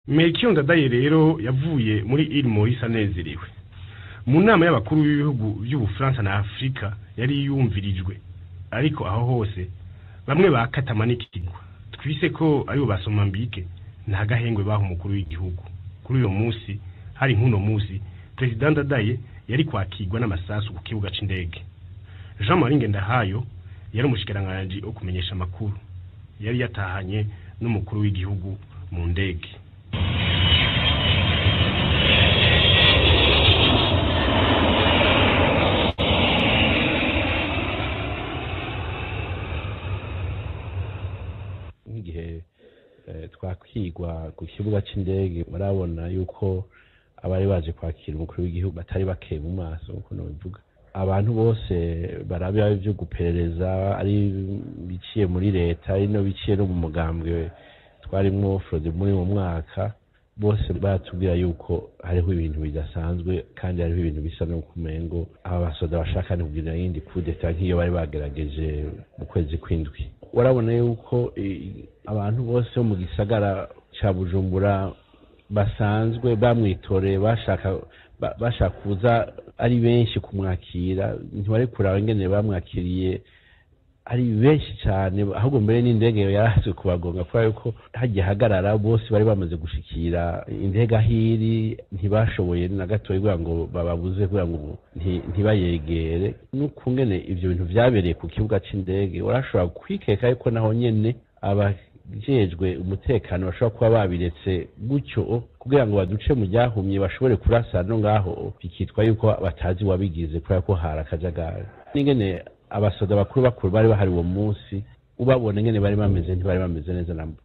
Melchior Ndadaye rero yavuye muri Île Maurice anezerewe. Mu nama y'abakuru b'ibihugu by'Ubufaransa na Afurika yari yumvirijwe, ariko aho hose bamwe bakatamanikirwa twise ko aribo basomambike nta gahengwe baha umukuru w'igihugu. Kuri uyo munsi hari nk'uno munsi President Ndadaye yari kwakirwa n'amasasu ku kibuga c'indege. Jean Marie Ngendahayo yari umushikiranganji wo kumenyesha amakuru, yari yatahanye n'umukuru w'igihugu mu ndege. Nk'igihe twakigwa ku kibuga c'indege, barabona yuko abari baje kwakira umukuru w'igihugu batari bakeye mu maso, nkuko nobivuga. Abantu bose baraba ivyo guperereza, ari biciye muri leta, ari no biciye no mu mugambwe twarimwo Frode muri mu mwaka, bose baratubwira yuko hariho ibintu bidasanzwe kandi hariho ibintu bisa no kumengo aba basoda bashaka ni kugira yindi kudeta nk'iyo bari bagerageje mu kwezi kw'indwi. Warabona yuko abantu bose bo mu gisagara ca Bujumbura basanzwe bamwitoreye bashaka kuza ari benshi kumwakira, ntibari kuraba ingene bamwakiriye ari benshi cyane, ahubwo mbere n'indege yarahatswe kubagonga kubera yuko hagiye hagarara bose bari bamaze gushikira indege ahiri, ntibashoboye na gatoya kugira ngo bababuze kugira ngo ntibayegere. N'ukungene ivyo bintu vyabereye ku kibuga c'indege, urashobora kwikeka yuko naho nyene abajejwe umutekano bashobora kuba babiretse gutyo kugira ngo baduce mu ryahumye bashobore kurasa no ngaho, bikitwa yuko batazi wabigize kubera ko hari akajagari. N'ingene abasoda bakuru bakuru bari bahari uwo munsi, ubabona ingene bari bameze, ntibari bameze neza namba.